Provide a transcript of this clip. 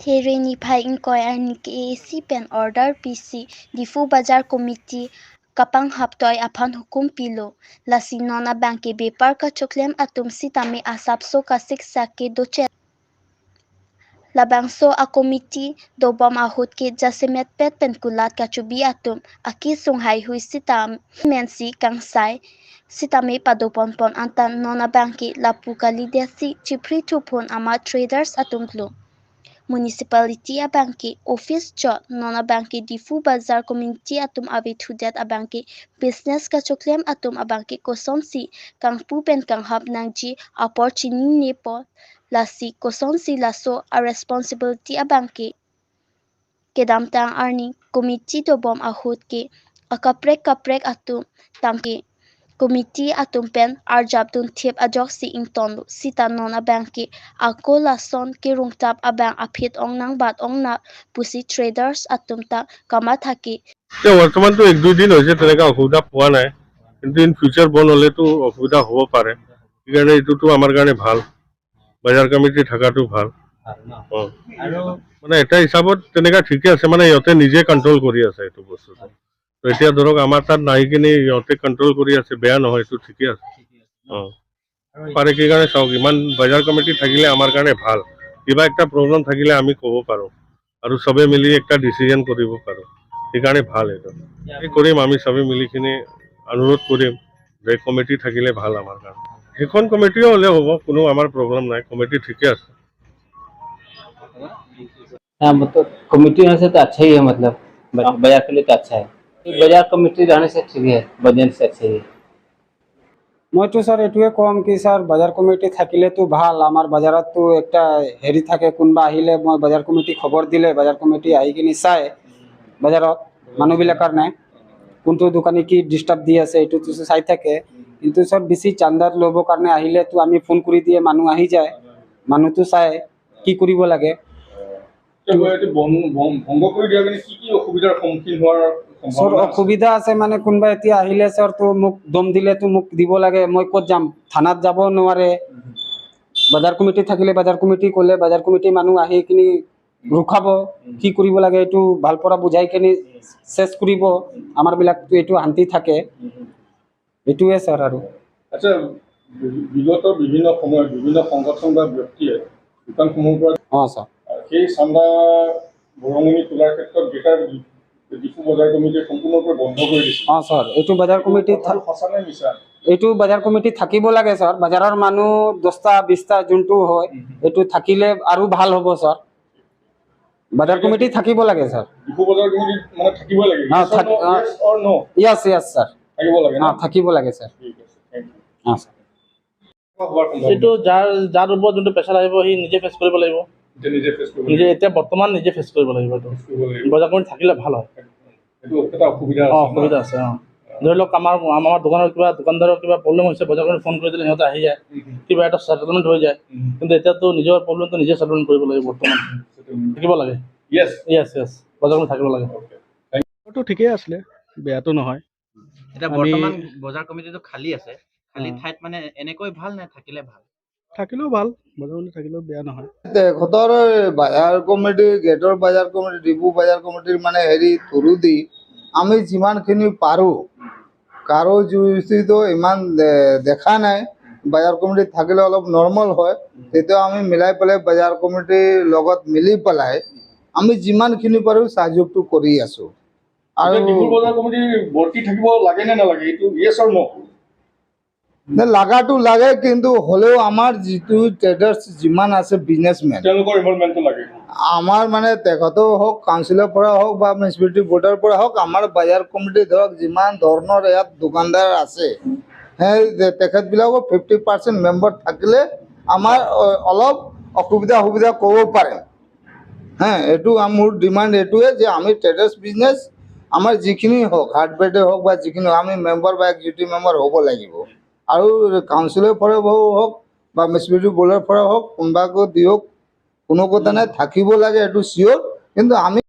Thereni phai ingkoi arni KAC pen order PC Diphu Bazar Committee kapang haptoi aphan hukum pilo lasi nona bank ke bepar ka choklem atum sitame asap so ka siksa ke doche labangso a committee dobom ahut ke jasemet pet pen kulat ka chubi atum aki sunghai hui sitam mensi kangsai sitame padopon pon antan nona bank ke lapukali desi chipri thupon ama traders atum tlo municipality abanki office jot nona banki Diphu Bazar community atum avi thudet abanki business ka choklem atum abanki kosonsi kangpu pen kanghap nangji opportunity nepo lasi kosonsi laso a responsibility abanki kedamtang arni committee dobom ahut ke akaprek kaprek atum tamki committee atum pen arjab dun thep ajok si ington sita nona banki ako lason ke rungtap abang aphit ong nang bat ong na pusi traders atum ta kama thaki। এতিয়া বৰ্তমানতো এক দুই দিন হৈছে, তেনেকুৱা অসুবিধা পোৱা নাই। কিন্তু ইন ফিউচাৰ বন্ধ হ'লেতো অসুবিধা হ'ব পাৰে। সেইকাৰণে এইটোতো আমাৰ কাৰণে ভাল, বজাৰ কমিটি থকাটো ভাল। আৰু মানে এটা হিচাপত তেনেকা ঠিকে আছে, মানে ইহঁতে নিজে কণ্ট্ৰল কৰি আছে এইটো বস্তুটো। তো এতিয়া ধৰক আমাৰ তাত নাহি কিনে ইহঁতে কণ্ট্ৰল কৰি আছে, বেয়া নহয়, এইটো ঠিকে আছে। পাৰে কি কাৰণে চাওক, ইমান বজাৰ কমিটি থাকিলে আমাৰ কাৰণে ভাল। কিবা একটা প্ৰব্লেম থাকিলে আমি ক'ব পাৰোঁ আৰু চবে মিলি একটা ডিচিজন কৰিব পাৰোঁ, সেইকাৰণে ভাল। এইটো এই কৰিম, আমি চবে মিলি কিনে অনুৰোধ কৰিম যে কমিটি থাকিলে ভাল আমাৰ কাৰণে। সেইখন কমিটিও হ'লে হ'ব, কোনো আমাৰ প্ৰব্লেম নাই, কমিটি ঠিকে আছে। हाँ, मतलब कमेटी होने से तो अच्छा ही है, मतलब बाजार के लिए तो अच्छा है। बाजार कमेटी रहने से ठीक है, बजने से अच्छा ही है। মইতো ছাৰ এইটোৱে ক'ম কি ছাৰ, বজাৰ কমিটি থাকিলেতো ভাল। আমাৰ বজাৰততো একটা হেৰি থাকে, কোনোবা আহিলে মই বজাৰ কমিটি খবৰ দিলে বজাৰ কমিটি আহি কিনি চায় বজাৰত মানুহবিলাক কাৰণে কোনটো দোকানী কি ডিষ্টাৰ্ব দি আছে, এইটোতো চাই থাকে। কিন্তু ছাৰ, বেছি চান্দাত ল'বৰ কাৰণে আহিলেতো আমি ফোন কৰি দিয়ে, মানুহ আহি যায়, মানুহটো চায় কি কৰিব লাগে। এইটো ভংগ কৰি দিয়াৰ কাৰণে কি কি অসুবিধাৰ সন্মুখীন হোৱাৰ ছাৰ, সম্ভাৱনা আছে? অসুবিধা আছে, মানে কোনোবা এতিয়া আহিলে ছাৰ, তো মোক দম দিলেতো মোক দিব লাগে, মই ক'ত যাম? থানাত যাব নোৱাৰে। বজাৰ কমিটি থাকিলে বজাৰ কমিটি ক'লে বজাৰ কমিটি মানুহ আহি কিনি ৰখাব, কি কৰিব লাগে এইটো ভাল পৰা বুজাই কিনি চেচ কৰিব। আমাৰবিলাকতো এইটো শান্তি থাকে, এইটোৱে ছাৰ আৰু। আচ্ছা, বিগত বিভিন্ন সময়ত বিভিন্ন সংগঠন বা ব্যক্তিয়ে দোকানসমূহৰ পৰা অঁ ছাৰ। সেই চান্দা বৰঙণি তোলাৰ ক্ষেত্ৰত গ্ৰেটাৰ ডিফু বজাৰ কমিটিয়ে সম্পূৰ্ণৰূপে বন্ধ কৰি দিছিল। অঁ ছাৰ, এইটো বজাৰ কমিটি কথাটো সঁচা নে মিছা? এইটো বজাৰ কমিটি থাকিব লাগে ছাৰ। বজাৰৰ মানুহ 10টা 20টা যোনটো হয়, এইটো থাকিলে আৰু ভাল হ'ব ছাৰ। বজাৰ কমিটি থাকিব লাগে ছাৰ। ডিফু বজাৰ কমিটিত মানে থাকিবই লাগে? অ। Yes or no? Yes yes sir. থাকিব লাগে ন? অঁ, থাকিব লাগে ছাৰ। ঠিক আছে, thank U. অঁ ছাৰ। হোৱাৰ সম্ভাৱনা এইটো যাৰ যাৰ ওপৰত যোনটো প্ৰেছাৰ আহিব, সি নিজে ফেচ কৰিব লাগিব। এতিয়া নিজে ফেচ কৰিব নিজে, এতিয়া বৰ্তমান নিজে ফেচ কৰিব লাগিব এইটো। কৰিব লাগিব। বজাৰ কমিটি থাকিলে ভাল হয়। এইটো এটা অসুবিধা আছে ন? অসুবিধা আছে। ধৰি লওক আমাৰ আমাৰ দোকানৰ কিবা, দোকানদাৰৰ কিবা প্ৰব্লেম হৈছে, বজাৰ কমিটি ফোন কৰি দিলে সিহঁতে আহি যায়, কিবা এটা ছেটেলমেণ্ট হৈ যায়। কিন্তু এতিয়াতো নিজৰ প্ৰব্লেমটো নিজে ছেটেলমেণ্ট কৰিব লাগিব। বৰ্তমান থাকিব লাগে। য়েছ। য়েছ, বজাৰ কমিটি থাকিব লাগে। তো ঠিকেই আছিলে, বেয়াটো নহয়। এতিয়া বৰ্তমান বজাৰ কমিটিটো খালী আছে, খালী ঠাইত মানে এনেকৈ ভাল নে থাকিলে ভাল? থাকিলেও ভাল, বজাৰ কমিটি থাকিলেও বেয়া নহয়। তেখেতৰ বজাৰ কমিটি, গেটৰ বজাৰ কমিটি, ডিফু বজাৰ কমিটিৰ মানে হেৰি থ্ৰুদি আমি যিমানখিনি পাৰোঁ, কাৰো যুক্তিটো ইমান দেখা নাই। বজাৰ কমিটি থাকিলে অলপ নৰ্মেল হয়, তেতিয়া আমি মিলাই পেলাই বজাৰ কমিটিৰ লগত মিলি পেলাই আমি যিমানখিনি পাৰোঁ সহযোগটো কৰি আছোঁ আৰু এতিয়া ডিফু বজাৰ কমিটি বৰ্তি থাকিব লাগে নে নালাগে, এইটো য়েছ অৰ ন'? নে, লাগাটো লাগে, কিন্তু হ'লেও আমাৰ যিটো ট্ৰেডাৰ্ছ যিমান আছে, বিজনেছমেন, তেওঁলোকৰ ইনভলভমেণ্টটো লাগে। আমাৰ মানে তেখেতেও হওক, কাউন্সিলৰ পৰা হওক বা মিউনিচিপালিটি বৰ্ডৰ পৰা হওক, আমাৰ বজাৰ কমিটি ধৰক যিমান ধৰণৰ ইয়াত দোকানদাৰ আছে, সেই তেখেতবিলাকো 50% মেম্বাৰ থাকিলে আমাৰ অলপ অসুবিধা সুবিধা ক'ব পাৰে। হে, এইটো মোৰ ডিমাণ্ড এইটোৱে যে আমি ট্ৰেডাৰ্ছ বিজনেছ আমাৰ যিখিনি হওক, হাৰ্ডৱেৰে হওক বা যিখিনি হওক, আমি মেম্বাৰ বা এক্সিকিউটিভ মেম্বাৰ হ'ব লাগিব। আৰু কাউন্সিলৰ পৰা হওক বা মিউনিচিপালিটি বৰ্ডৰ পৰা হওক, কোনোবাকো দিয়ক, কোনো কথা নাই, থাকিব লাগে এইটো চিয়'ৰ। কিন্তু আমি